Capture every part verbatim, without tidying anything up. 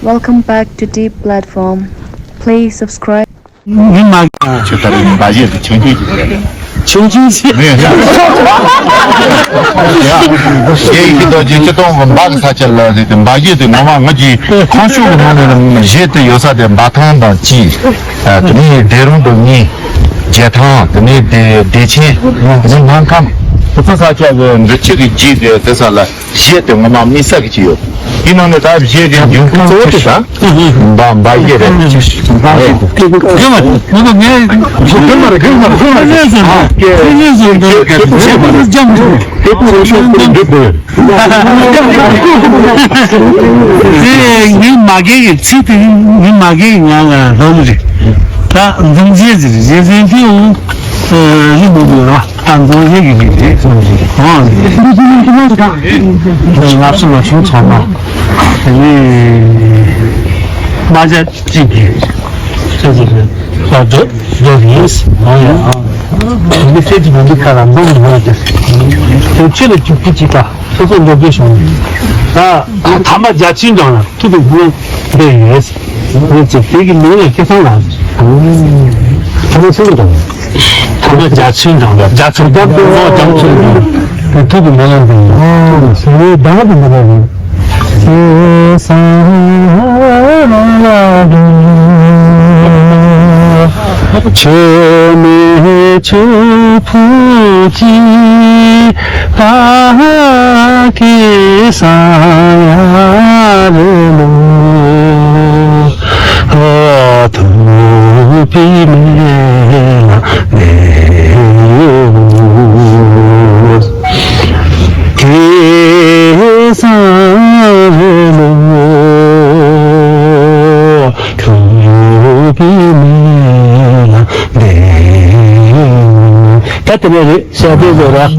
Welcome back to Deep Platform. Please subscribe. ཉི་མ་ཁྱོད་ལྟར་ཡིན་པ་ཡོད་དེ་ཆུང་ཆུང་ཞིག་རེད། ཆུང་ཆུང་ཞིག་རེད། ཡ། ཡེ་ཡིན་དོ་ཅི་ཅི་གཏོང་གི་འབའ་གི་ས་ཆ་ལ་རེད་དེ་འབའ་ཡོད་དེ་ངོ་མ་ང་གི་ཁོང་ཆུང་གི་ནང་ནས་བཞེས་དེ་ཡོད་ས་དེ་འབའ་ཐང་དང་གཅིག་ཨ་དེ་ནས་སྡེ་རོང་དང་གཉིས། རྒྱལ་ཐང་དེ་ནས་བདེ་བདེ་ཆེན་དེ་ནས་སྨར་ཁམས་དེ་ཚོ་ས་ཆ་གི་འབྲི་ཆུ་གི་རྗེས་དེ་དེ་ས་ལ། གཞས་དེ་ངོ་མ་དམིགས་བསལ་གྱི་ཡོད། དེ་ནང་ནས་ད་གཞས་དེ་འབྱུང་ཁུངས་གཙོ་བོ་དེ་ད་འབའ་འབའ་གཞས་རེད། འབའ་གཞས་དེ། དེ་གི་མ་རེད་ངོ་མ་ངས་དེ་མ་རེད་དེ་མ་རེད་དེ་མ་རེད་དེ་མ་རེད་དེ་མ་རེད་དེ་ངའི་མ་རྒན་གྱི་ཚིག་དེ་ངའི་མ་རྒན་གྱི་ང་ལ་ལོ་རེད། ད་འཛིན་རྗེས་ཟེར་རྗེས་ཟེར་དེ་འོང་། ཨ་ཡིན་མི་འདུག་ར། ད་མདོ་སྨད་ཀྱི་མི་རེད་གསུངས་ཤིང་། ཨོ། ལྔ་བཅུ་ལོ་ཆུང་ཚང་མ། དེ་ནས་རྨ་བྱ་གཅིག་གིས་ཆེ་ཆེ་ཆེ་ལ་འགྲོ་འགྲོ་ཡིན། ཨོ་ཡ། ཨ་དེ་ནས་ཁྱེད་ཀྱི་མི་འདུག་ཁ་ལ་འདོམ་ཡོང་ཡ་དེ། དེ་ཁྱེད་ལ་གཅིག་པུ་གཅིག་པ་སོ་སོ་འགྲོ་དགོས་བྱུང་། ད་ཐ་མ་བརྒྱ་བྱིན་འདྲ་ན། ཐུབ་པའི་སྨོན་འདི་ཡོད། ངས་ཀྱི་དེ་གི་མིང་ལ་སྐལ་བཟང་ལགས། ཐ་མ་ཚུལ་དང་། ཐ་མ་རྒྱ་ཆེན་དང་རྒྱ་ཆེན་དང་རྒྱ་ཆེན་དང་། དེ་ཐུབ་པའི་སྨོན་ལམ་འདི་ཡོད། ཟེར་བའི་གདངས་དེ་འདི་ལ་རེད། སྐལ་བཟང་ལ་འདུད། ཆོས་མེད་ཆོས་ཕུང་གཅིག་ཕ་སྐལ་བཟང་ཡ་རེ་ལོ། ཨ་ཐུབ་པའི་སྨོན་ལམ་འདི་ཡོད། སྐལ་བཟང་རེ་ལོ། ཐུབ་པའི་སྨོན་ལམ་འདི་ཡོད། ད་དེ་ནས་རེད། ཤ་དེ་ཟེར་ར།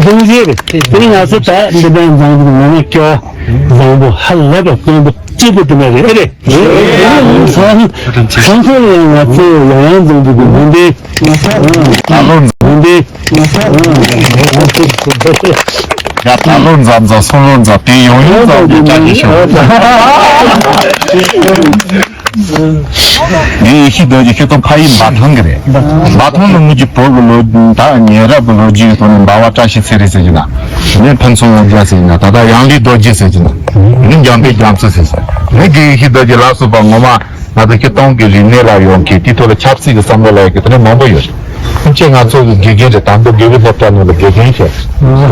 འདུག་ཟེར་རེད། དེ་ནི་ང་ཚོ་ད་འདི་འདྲ་འཛམ་བུ་ངོ་མ་སྐྱོ། འཛམ་བུ་ཧ་ལས་པ་དཀོན་པོ་གཅིག་པུ་དེ་འདྲ་རེད། ཨེ་རེད། ཨེ་རེད། ཨེ་རེད། ཨེ་རེད། ང་ཚོ་ཡང་ཡང་འཛམ་བུ་གི་མུན་པའི། ད་ལོ་འཛམ་བུ་གི་མུན་པའི། ཡ་ད་ལོ་འཛམ་འཛམ་སོང་ལོ་འཛམ་དེ་ཡོང་ཡོང་འཛམ་བུ་ལྟ་གི་ཤོག་ངས་ཡེ་ཤེས་རྡོ་རྗེ་ཁྱེད་ཚོ་ཕ་ཡུལ་འབའ་ཐང་གི་རེད། འབའ་ཐང་ལ་ངུ་གི་བོད་ཀྱི་ལོ་ད་ཉེ་རབས་ཀྱི་ལོ་རྒྱུས་ཀྱི་ཐོག་ནས་འབའ་བ་བཀྲ་ཤིས་ཚེ་རིང་ཟེར་གྱི་ན། ངས་ཕུན་ཚོགས་དབང་རྒྱལ་ཟེར་གྱི་ན། ད་ལྟ་ཡང་ལི་རྡོ་རྗེ་ཟེར་གྱི་ན། ངས་འཇམ་དཔལ་རྒྱ་མཚོ་ཟེར་ཟེར། ངས་དགེ་བའི་བཤེས་རྡོ་རྗེ་ལ་སོགས་པ་ངོ་མ་ང་ཚོ་སྤྱིར་བཏང་གི་རིག་གནས་ལ་ཡོང་མཁན་དེའི་ཐོག་ལ་ཆབ་སྲིད་ཀྱི་བསམ་བློ་ལ་ཡོང་མཁན་དེ་འདྲ་མང་པོ་ཡོད། སྔོན་ཆད་ང་ཚོ་གི་དགེ་རྒན་རེད། དང་པོ་དགེ་བའི་སློབ་གྲྭ་ནང་ལ་དགེ་རྒན་བྱས།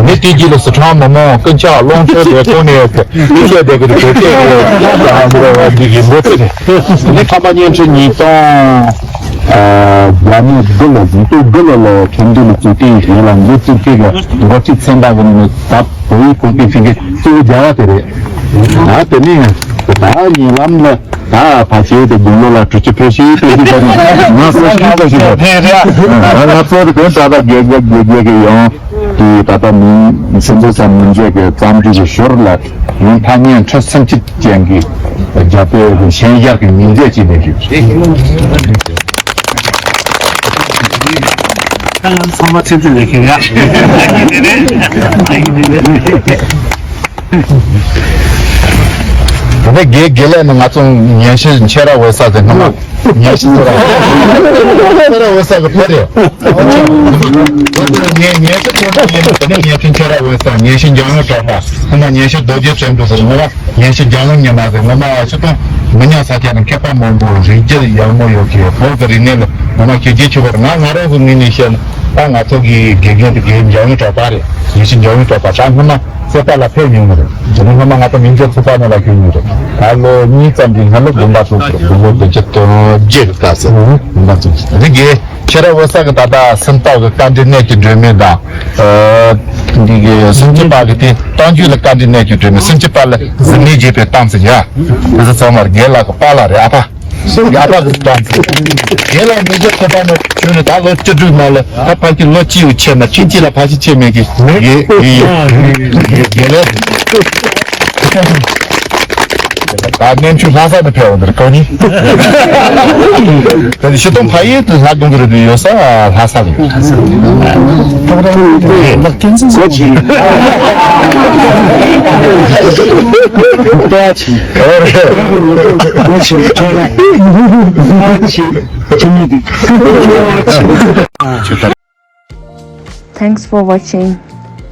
ངས་དེ་རྗེས་ལ་སི་ཁྲོན་མི་མང་ཀུན་ཆ་ལོངས་སྤྱོད་ལས་ཁུངས་ནས་ཡོད་ཚེ་དེ་བཤད་བསྡད་གི་རེད། དེ་བཤད་གི་རེད། འདི་གི་འགོ་ཚུགས་རེད། ངས་ཁམས་པ་བརྙན་འཕྲིན་ཉིས་སྟོང་། ཨ། བརྒྱ་མེད་དགུ་ལ་འཛིན་སྐྱོང་དགུ་ལ་ལ་ཁྲིམས་འདུན་ལ་ཚུད་དེའི་རིང་ལ་འགོ་བཙུགས་མཁན་གྱི་འགོ་ཁྲིད་མཚན་རྟགས་ཀྱི་ནང་ནས་ད་བོད་ཡིག་གོང་སྤེལ་བྱེད་མཁན་གཙོ་བོ་རྒྱལ་བ་དེ་རེད། ད་དེ་ནས་ད་ཉེ་ལམ་ལ་ད་ཕལ་ཆེར་དེ་དགུང་ལོ་ལ་དྲུག་ཅུ་ཕེབས་ཤིག་ཕེབས་ཤིག་ད་ནི་ང་ཚོ་ཤིང་ཚ་ཞིག་ད་ང་ཚོ་དེ་ད་ལྟ་དགེ་རྒན་དགེ་རྒན་གྱི་ཡང་དེ་ད་ལྟ་མིང་སེམས་ཚོར་ཙམ་མི་མཇལ་གི་རྩོམ་སྒྲིག་གི་ཞོར་ལ་ཡང་ཐ་སྙད་འཕྲོད་སེམས་སྐྱིད་ཅན་གྱི་རྒྱ་བོད་ཀྱི་གཞན་ཡག་གི་མིང་མཛོད་ཅིག་ལས་ཞུ། ཚང་མ་ཚིག་ཚིག་ལས་ཁེལ་ཡ། དེ་ནས་དགེ་དགེ་ལས་ནི་ང་ཚོ་ཉན་ཤེས་མཆེད་ར་འོད་ས་ཟེར་སྔོན་མ་ཉན་ཤེས་མཆེད་ར་འོད་ས་གི་ཕ་རེད། ངས་ཉན་ཤེས་ཚོ་ཡིན་དེ་ནས་ཉན་ཤེས་མཆེད་ར་འོད་ས་ཉན་ཤེས་འཇམ་དབྱངས་གྲགས་པ་སྔོན་མ་ཉན་ཤེས་རྡོ་རྗེ་བཙན་པོ་ཟེར་སྔོན་མ། ཉན་ཤེས་འཇམ་དབྱངས་ཉི་མ་ཟེར་སྔོན་མ་ཕྱི་ཐོག་མི་ཉག་ས་ཆ་ནས་མཁས་པ་མང་པོ་རིག་རྒྱུ་ཡག་མོ་ཡོད་ཀྱི་བོད་ཀྱི་རིག་གནས་ལ་ངོ་མ་ཁྱེད་ཀྱིས་ཆུ་བར་ང་ང་རང་གི་ངོས་ནས་བཤད་ན་ད་ང་ཚོ་གི་དགེ་རྒན་དེ་དགེ་རྒན་འཇམ་དབྱངས་གྲགས་པ་རེད། ཉན་ཤེས་འཇམ་དབྱངས་གྲགས་པ་ད་སྔོན་མ་སེ་པ་ལ་ཕེབས་མྱོང་གི་རེད། དེ་ནས་སྔོན་མ་ང་ཚོ་མིང་རྗེ་ཚོ་པ་ནང་ལ་ཁྱོད་ཡིན་རེད། ད་ལོ་གཉིས་ཙམ་གྱི་སྔོན་ལ་དགོན་པ་ཚོགས་ཀྱི་དགུང་ལོ་བདུན་ཅུ་དོན་བརྒྱད་ཀྱི་སྐབས་སུ་དགོན་པ་ཚོགས་ཀྱི་རེད། དགེ་ཁྱེད་རང་འོད་ས་གི་ད་ལྟ་སུམ་རྟགས་ཀྱི་བཀའ་འདྲི་གནད་ཀྱི་སྒྲོན་མེ་དང་། ཨ། འདི་གི་སུམ་ཅུ་པ་གི་དེ་རྟགས་འཇུག་ལ་བཀའ་འདྲི་གནད་ཀྱི་སྒྲོན་མེ། སུམ་ཅུ་པ་ལ་གཟི་མིག་འབྱེད་པའི་གཏམ་ཚེ་ཡ། དེ་ཚོ་ཚང་མར་རྒན་ལགས་ཀྱི་པཱ་ལགས་རེད། ཨ་ཕ། ཨ་ཕ་གི་གཏམ་ཚེ། རྒན་ལགས་མི་ཚེ་ཐོབ་པ་ནི་ཁྱོད་ནི་ད་ལོ་བཅུ་དྲུག་ནང་ལ་ད་ཕ་གི་ལོ་གཅིག་ཡོད་ཆེ་ན་ཁྱིམ་གཅིག་ལ་ཕ་གཅིག་ཆེ་མེད་གི་རྒན་རྒན་རྒན་ལགས། ད་གནས་མཆོག་ལྷ་ས་ནས་ཕེབས་འོང་དེར་གོ་ནི། ད་ནི་ཤི་སྟོང་ཕ་ཡུལ་དུ་ལྷ་སྒང་དུ་རེད་ཡོད་ས་ལྷ་ས་རེད། ལག་ཀྱན་སེ་སོ་ཆི། Thanks for watching.